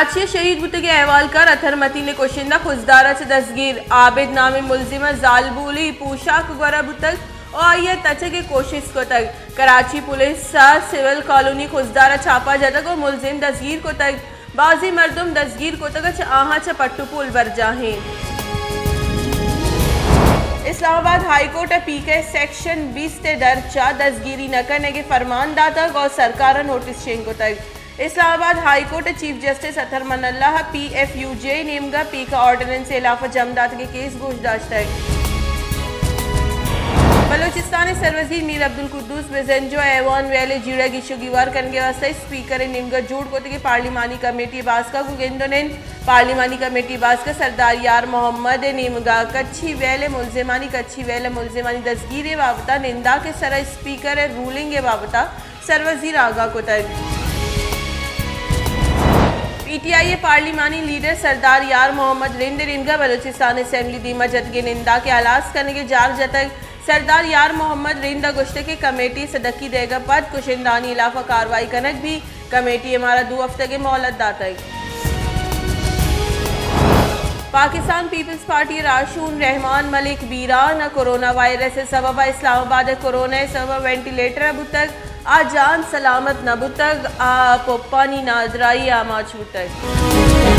کراچی ءَ شہید بوتگیں احوالکار اطہر متین ءِ کشندہ خضدار ءَ چہ دزگیر، عابد نامیں ملزم ءَ زالبولی پوشاک گورا بوتگ ءُ آئی ءَ تچگ ءِ کوشست کتگ۔ کراچی پولیس ءَ سول کالونی خضدار ءَ چھاپہ جتگ ءُ ملزم دزگیر کتگ۔ بازیں مردم دزگیر کتگ ءُ چہ آہاں چہ پٹ ءُ پول برجاہ ایں۔ اسلام آباد ہائی کورٹ ءَ پیک ءِ سیکشن بیست ءِ درچ ءَ دزگیری نہ کنگ ءِ فرمان داتگ ءُ سرکار ءَ نوٹس شنگ کتگ۔ اسلام آباد ہائی کورٹ ءِ چیف جسٹس اطہر من اللہ ءَ پی ایف یو جے ءِ نیمگ ءَ پیک ءِ آرڈیننس ءِ ہلاف ءَ جم داتگیں کیس گوش داشتگ۔ بلوچستان ءِ سروزیر میر عبدالقدوس بزنجو ءَ ایوان ویل ءِ جیڑہ گیش ءُ گیوار کنگ ءِ واستہ اسپیکر ءِ نیمگ ءَ جوڑ کتگیں پارلیمانی کمیٹی ءِ باسک ءَ گوں گند ءُ نند۔ پارلیمانی کمیٹی ءِ باسک ءَ سردار یار محمد ءِ نیمگ ءَ کچھی ویل ءِ ملزمانی، کچھی ویل ءِ ملزمانی دزگیر ءِ بابت ءَ ننداک ءِ سر ءَ اسپیکر ءِ رولنگ ءِ بابت ءَ سروزیر آگاہ کتگ۔ پی ٹی آئی ءِ پارلیمانی لیڈر سردار یار محمد رند ءِ نیمگ ءَ بلوچستان اسمبلی ءِ دیما جتگیں ننداک ءِ ہلاس کنگ ءِ جار جتگ۔ سردار یار محمد رند ءَ گوشتگ کہ کمیٹی ءِ سدکی دئیگ ءَ پد کشندہانی ہلاف ءَ کاروائی کنگ بیت۔ کمیٹی ءَ مارا دو ہفتگ ءِ مہلت داتگ۔ پاکستان پیپلز پارٹی ءِ راہشون رحمان ملک بیران ءَ کورونا وائرس ءِ سبب ءَ اسلام آباد ءَ کورونا ءِ سبب ءَ وینٹیلیٹر ءَ بوتگ۔ آ جان سلامت نہ بوتگ، آ پوپانی نادراہی ءَ آماچ بوتگ۔